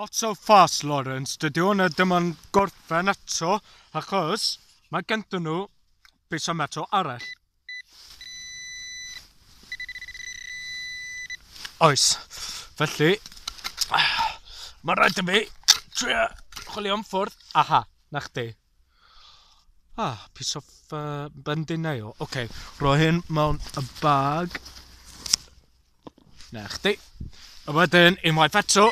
Not so fast, Lawrence. Dydy hwnna ddim yn gorffen eto, achos mae ganddyn nhw piece o metal arall. Oes. Felly, mae rhaid i fi trio chwilio am ffwrdd. Aha, na chdi. Ah, piece of bendy nail. Oce, okay, rhoi hyn mewn y bag. Na chdi. A wedyn, unwaith eto.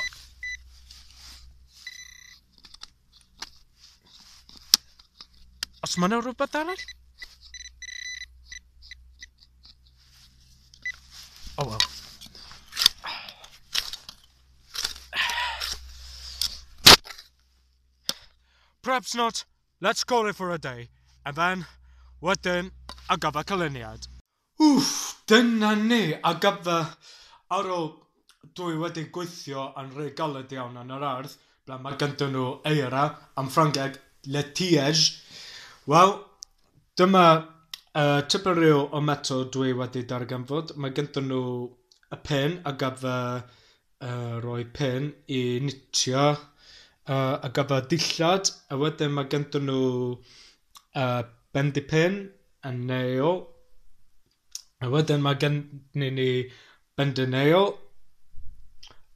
Os mae yna rhywbeth arall? Oh well. Perhaps not. Let's call it for a day. And then, wedyn, ar gyfer canlyniad. Wff, dyna ni, ar gyfer, ar ôl dwi wedi gweithio yn rhy galed iawn yn yr ardd, ble mae ganddyn nhw eira, am Ffrangeg, le tiege. Wel, dyma tipyn rhyw o metal dwi wedi darganfod. Mae ganddyn nhw y pin ar gyfer rhoi pin i nitio ar gyfer dillad, a wedyn mae ganddyn nhw bendy pin a nail. A wedyn mae gennyn ni bendy nail,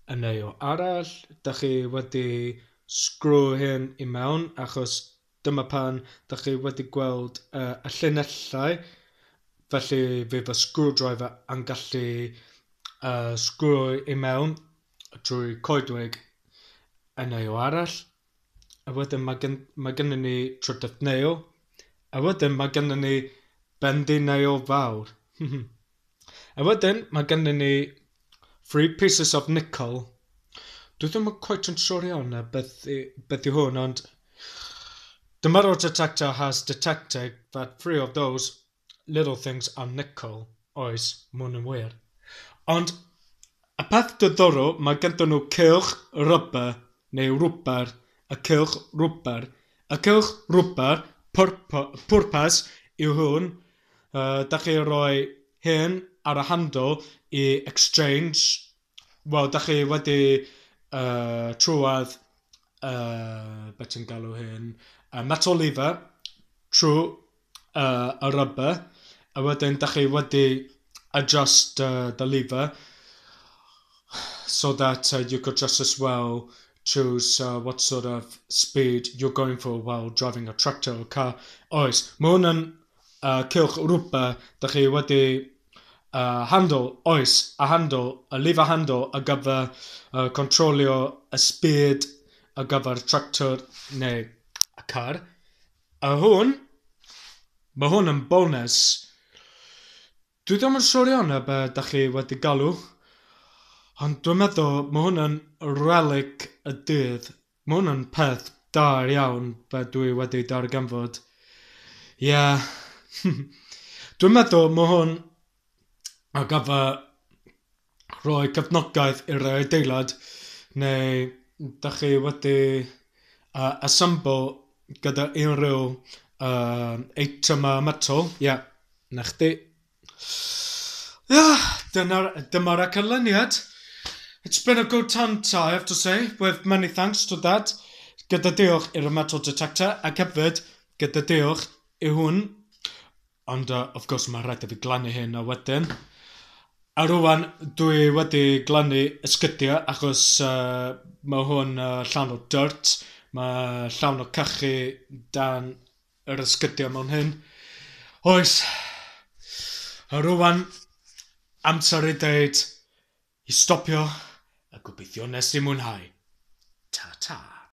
y nail arall. Da chi wedi screw hyn i mewn, achos dyma pan da chi wedi gweld y llinellau, felly fydd y screwdriver yn gallu screw i mewn drwy coedwig y nail arall. A wedyn mae gennyn ni trydydd nail. A wedyn mae gennyn ni bendy nail fawr. A wedyn mae gennyn ni three pieces of nickel. Dwi ddim yn quite yn siŵr iawn na beth yw hwn, ond the metal detector has detected that three of those little things are nickel. Oes, ma' hwn yn wir. Ond y peth diddorol, mae ganddyn nhw cylch rubber neu rwber, y cylch rwber. Y cylch rwber pwrpas yw hwn. Da chi rhoi hyn ar y handle i exchange. Wel, da chi wedi trwad, beth ti'n galw hyn, metal lever trwy y rubber. A wedyn da chi wedi adjust the lever so that you could just as well choose what sort of speed you're going for while driving a tractor or car. Oes, mae hwn yn cylch rwber, da chi wedi handle, oes, a handle, y lever handle ar gyfer controlio y speed ar gyfer tractor neu y car. A hwn, mae hwn yn bonus. Dwi ddim yn siŵr iawn be da chi wedi galw, ond dwi'n meddwl mae hwn yn relic y dydd. Mae hwn yn peth da iawn be dwi wedi darganfod. Ie. Yeah. Dwi'n meddwl mae hwn ar gyfer rhoi cefnogaeth i'r adeilad neu da chi wedi assemble gyda unrhyw eitem metal. Ie, yeah, na chdi. Yeah, dyma'r canlyniad. It's been a good hunt, I have to say, with many thanks to that. Gyda diolch i'r metal detector, ac hefyd gyda diolch i hwn. Ond, of course, mae rhaid i fi glannu hyn a wedyn. A rwan, dwi wedi glannu esgydiau achos mae hwn llawn o dirt. Mae llawn o cachu dan yr esgydiau mewn hyn. Oes. A rwan, amser i ddeud i stopio a gobeithio nes i mwynhau. Ta-ta.